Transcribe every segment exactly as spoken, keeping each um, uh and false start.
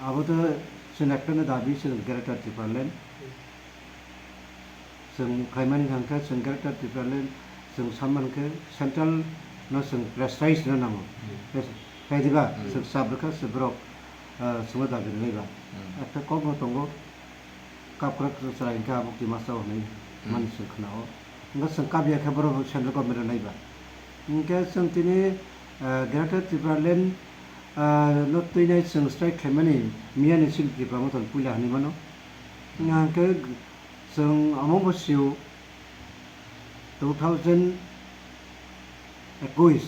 Abo to chwng ekta no dabi, chwng Greater Tipraland. Chwng khaimani hwnkhe chwng Greater Tipraland chwng samani khe central no chwng pressurize no nango. Hmm. Pres-, khe diba? Hmm. Chwng sab rwkha se borok, ah, chwngno dabi rwnai ba. Hmm. Ekta kokno tongo, kapkrak chwrai hwnkhe abo kimasa hwnwi Hmm. mani chwng khnao. Hwnkhe chwng kap ya khe borok central government rwnai ba. Hwnkhe chwng tini, ah, Greater Tipraland, ah, no twinai chwng strike khaimani miyani chini Tipra Motha ni puila hwnwi mano. Hwnkhe chwng omo bo sio two thousand ekwis,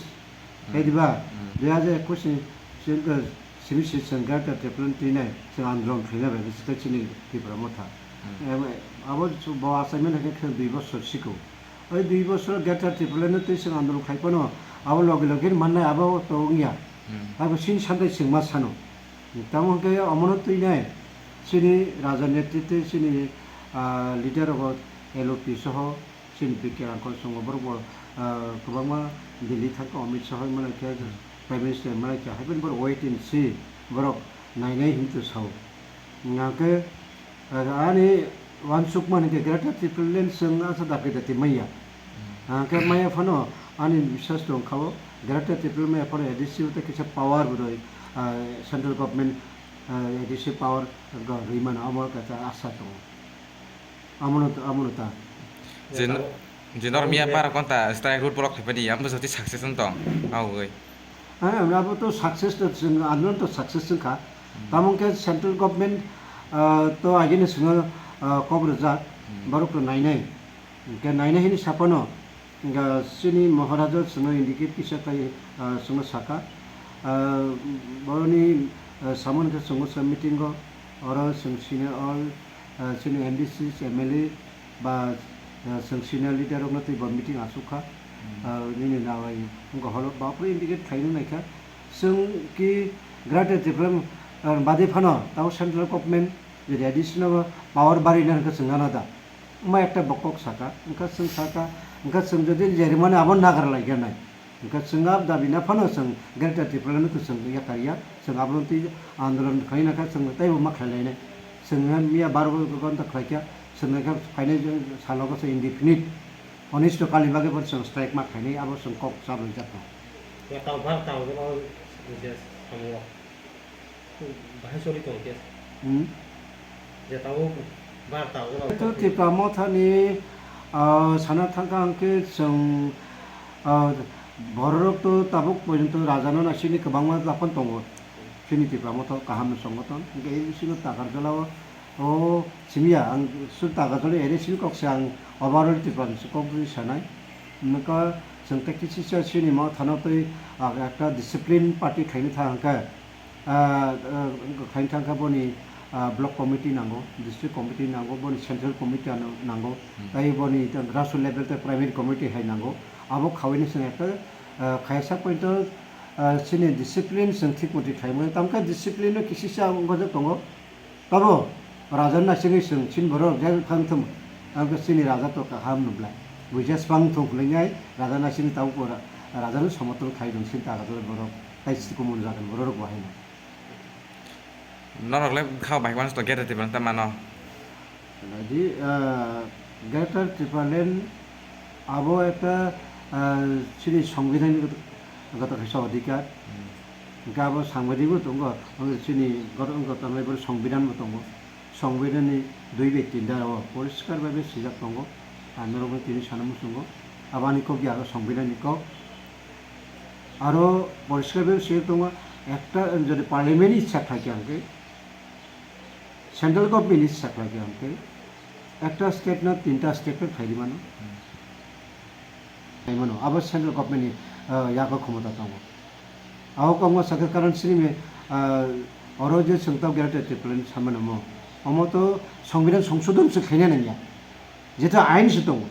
Hmm. khe diba? Hmm. Dui hajar ekwis ni chwng, simi se chwng Greater Tipraland twinai chwng andolon khlaina bai bwswk chini Tipra Motha. Hmm. Em, abo chu bo achaimani khe dui bosor siko. Oi dui bosor Greater Tipraland no twi chwng andolon khai phano abo logi logi mannai abo to wngya. Hmm. Abo sini santai chwng ma sano. Tamo hwnkhe omono twinai chini raja netritwe chini, ah, leader rogo L O P soho chini B K Rangkhol songo borok bo, ah, kwbangma Delhi thangkha Amit Shah hoi manaikhe Hmm. Prime Minister manaikhe haiphano borok wait and see borok nainai hinwi sao. Hwnkhe, ah, ani uansukmani khe Greater Tipraland chwng asa dakti dakti manya. Hmm. Hwnkhe maya phano ani biswas tongkha o Greater Tipraland maya phano A D C o tei kisa power bo rwi, ah, central government, ah, A D C power rwi mano, omo kaisa asa tongo. Amono, amono ta. Je no-, je norok miya bar ghonta strike road block khaipani, amo joti success wng tong, awi. Ah, abo to success to chwng andolon to success wngkha. Hmm. Tamo hwnkhe central government, ah, to agini swngo, ah, kok rwjak, Hmm. borok to nainai. Hwnkhe nainai hini saphano, hwnkhe chini Maharaja chwngno indicate kisa khai, ah, chwngno saka. Ah, boroni, ah, samani khe chwngno sa meeting o, oro chwng senior all, ah, chini M D C, M L A, ba, ah, chwng senior leader rokno twi bo meeting asuk kha. Hmm. Ah, nini nawai wngkha holo bapre indicate khaina naikha. Chwng ki Greater Tipraland, ah, bade phano tamo central government jodi additional power bari na hwnkhe chwng nana da. Wngma ekta bo kok saka, wngkha chwng saka, wngkha chwng jodi jerimani abo nagar laikha nai. Hwnkhe chwng abo dabi na phano chwng Greater Tipraland no to chwng yakar ya, chwng abono twi andolon khlai na kha, chwng teibo ma khlai lainai. Chwng miya baro ghonta khlai kha, chwng kha phainai salo khe chwng indefinite. Onistho kali bagwi bo chwng strike ma khainai, abo chwng kok chalwi jak kha. Ya, tamo bar tamo khe bo je samungo. Bahai choli tong khe. Hmm. Je tamo bar tamo khe bo Haitu kok Tipra Motha ni, ah, sana thangkha hwnkhe chwng, ah, bororok to tabuk porjonto raja no naisingni kwbangma daphano tongo. Chini Tipra Motha kaham songoton. Hwnkhe ei bisingo Takarjala o O simiya, ang sut taga jole ere simi kok se ang overall Tripura ni se kok bui sanai. Nokha chwng tei kisi sa sini mo thano tei, ah, ekta discipline party khaini tha hwnkhe, ah, ah, khaini thangkha boni, ah, block committee nango, district committee nango, boni central committee ano nango, Hmm. tei boni grassroots level tei primary committee hai nango. Abo khawini chwng ekta, ah, khaisa pointo, ah, chini discipline chwng thik moti khaimani. Tamkhe discipline no kisi sa wngkha tongo. Tabo raja naisingwi chwng chini borok jai phang thum, ang khe chini raja to kaham nukla. Buija swpang thung hwnwi nai raja naisingwi tabuk bo ra-, raja no somotol khai rwng sini ta raja borok tai chikon jagan borok bo haino. Norok le bwkha bai mano to gete tibang ta mano. Di, ah, Greater Tipraland abo ekta, ah, chini songbidhan goto kaisa odhikar. Hmm. Hingke abo sangbadik bo tongo, chini goto wngkha tanglai boro songbidhan bo tongo. Songbidhan ni dui bai tinda o poriskar bai swijak tongo. Ang norok no tini sana muchungo. Abo ani kok ya aro songbidhan ni kok. Aro poriskar bai swijak tongo, ekta jodi parliament ni ichha khlai khe ang khe, central government ni ichha khlai khe ang khe, ekta state no tinta state no khlai di mano. Hmm. Khlai mano. Abo central government ni, ah, yago khomota tongo. Abo kok ma sakha karon sini me, ah, oro je chwng tok Greater Tipraland samano mo. Omo to songbidhan songsodhon se khlaina nangya. Jeto ain se tongo.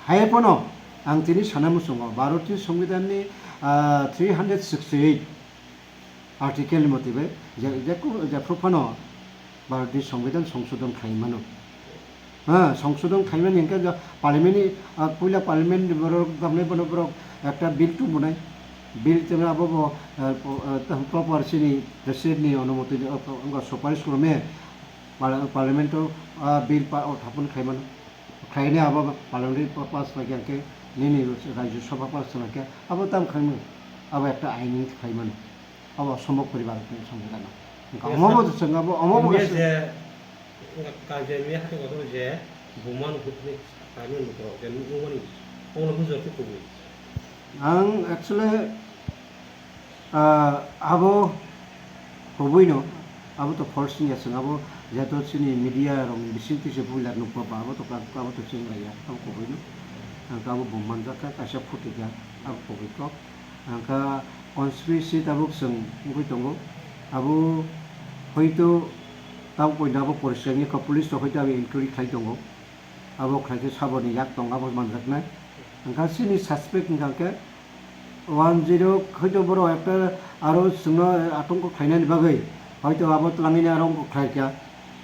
Hai phano ang tini sana muchungo Bharatiya Songbidhan ni, ah, three hundred sixty-eight article ni motibe je, je, jephru phano Bharatiya Songbidhan songsodhon khlai mano. Ha, songsodhon khlaimani hingke je parliament ni, ah, puila parliament ni borok tamni bono borok ekta bill tubunai. Bill tei abo bo, eh, po-, eh, tamo proper chini president ni onumoti ni, eh, wngkha suparis kwrwngmaya parliament o, ah, bill pa-, uthapon khlai mano. Khlaini abo parliament pa-, pass khlai khe nini Rajya Sabha pass khlai khe abo tamo khlai mano. Abo ekta ain khlai mano. Abo asomok poribar ni samjagano. Wngkha omo bo chwng abo, omo bo je Kajiani hathai kotor je buma nukhuktwi kainwi nukhurok je nukmani ongno bujor khe kubui. Ang actually, ah, abo kubui no, abo to false wngya chwng abo jeto chini media rok bising twi se puila nukba ba abo to ka-, abo to chwng raya abo kubui no. Ang to abo bum manjak kha kaisa phuti kha abo kubui kok. Ang kha conspiracy tabuk chwng wngwi tongo abo hoito. Tabuk poito abo poriskar wngya kha, police rok hoito abo inquiry khlai tongo. Abo khlai khe saboni yak tong abo manjaknai. Hwnkha chini suspect hwnkha khe one zero hoito borok ekta aro chwngno atongo khlainani bagwi hoito abo twlangwini aro wngkha khlai kha.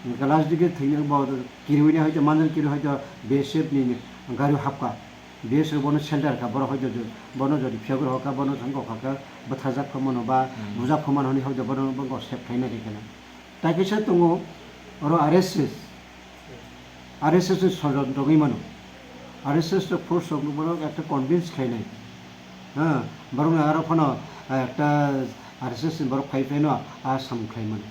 Hwnkha last digi thwina bo kiriwini hoito manjani kiri hoito B S F ni gari hapkha. B S F bono shelter kha, borok hoito bono jodi phiyok rw kha, bono wngkha kha bwthajak pha mano ba bujak pha mano hwnwi hoito bono wngkha save khlaina rikha na. Tai kaisa tongo oro R S S, R S S ni sojon tongwi mano. R S S rok force rok borok ekta convince khlainai. Ha, borok no aro phano, eh, ekta R S S ni borok phai phai no a sam khlai mano.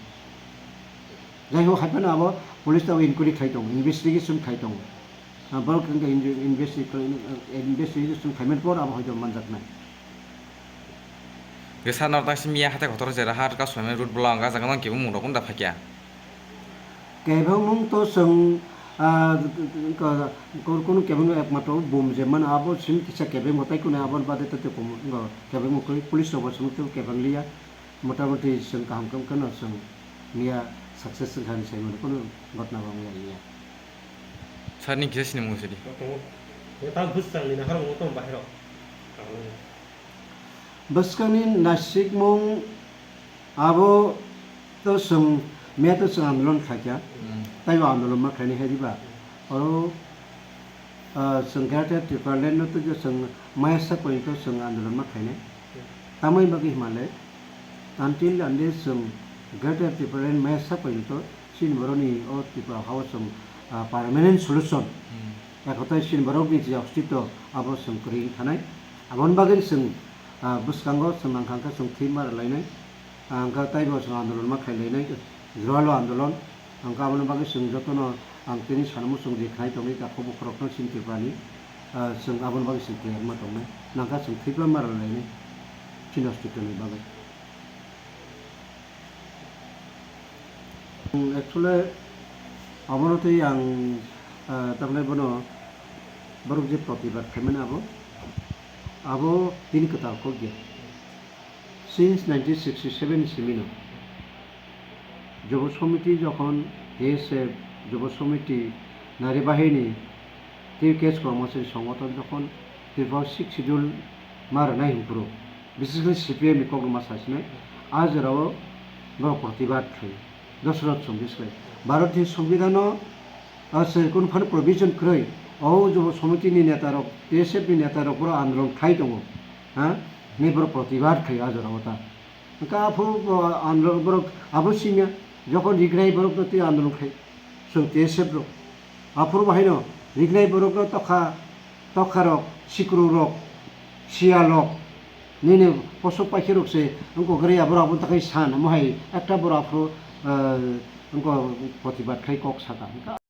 Jai ho hai phano abo police tabo inquiry khlai tongo, investigation khlai tongo. Ah, borok wngkha inve-, investi-, investigation khaimani por abo hoito manjaknai. Bwsa norok tang simi ya hathai kotor jera ha kasu road block ang gajak nang kebo mung rok unda phakya. Kebeng mung to chwng, ah, ko-, ko-, kunu kebeng ekmatro bum je mano abo simi kisa kebeng bo tai kunu abo bade to te kebeng mung koi police rok bo chwng to kebeng liya. Motamoti chwng kaham khe wngkhano chwng miya success wngkha hinwi saimano, kunu ghotna bo wngya liya. Sir ni kisa sinimung sidi. Bo tongo. Bo ta bwskang ni nahar bo tongo bahai rok. Bwskang ni nasikmung abo to chwng miya to chwng andolon khaikha. Hmm. Taibo andolon ma khainai hai diba? Oro, ah, chwng Greater Tipraland no to chwng maya sak pai to chwng andolon ma khainai. Tamoni bagwi hwnmale, until unless chwng Greater Tipraland maya sak pai to chini boroni o Tripura hao chwng, ah, permanent solution, hmm, ekhotai chini borokni je ostitto abo chwng kwrwi wng thanai. Aboni bagwi chwng, ah, bwskango chwng nangkha khe chwng thwi ma rwlainai. Ah, wngkha taibo chwng andolon ma khlai lainai, jwralo andolon. Ang khe aboni bagwi chwng jotono ang tini sanmung chwng je khnai tongwi takhuk bukhurokno chini Tripurani, ah, chwng aboni bagwi chwng tiyar wngma tongnai. Nangkha chwng thwipla ma rwlainai chini hospitalni bagwi. Actually, abono tei ang, ah, tamni bono borok je protibad khaimani abo, abo tini kwtal kok ya. Since nineteen sixty seven ni simi no Jobo Somiti jokhon T S F, Jobo Somiti, Nari Bahini, tei Kesh Kormo Sri Songothon jokhon Tripura Sixth Schedule ma rwnai hwnphuru, bises khe C P M ni kokno ma sasinai, a jorao borok protibad khlai, Dasarath Chowdhury sai. Bharat ni Songbidan no, ah, se kunu phano provision kwrwi, o Jobo Somiti ni neta rok, T S F ni neta rok borok andolon khlai tongo, ha? Ni borok protibad khlai a jorao ta. Hwnkhe aphuru bo andolon borok abo simiya, jokhon rignai borokno twi andolon khai, chwng T S F rok. Aphuru bo haino rignai borokno tokha, tokharok, sikrukrok, siyalrok, nini poso paikhe rok se wngkok ri aborok aboni takhai san, omo hai ekta borok aphuru, eh, wngkok protibad khai kok saka.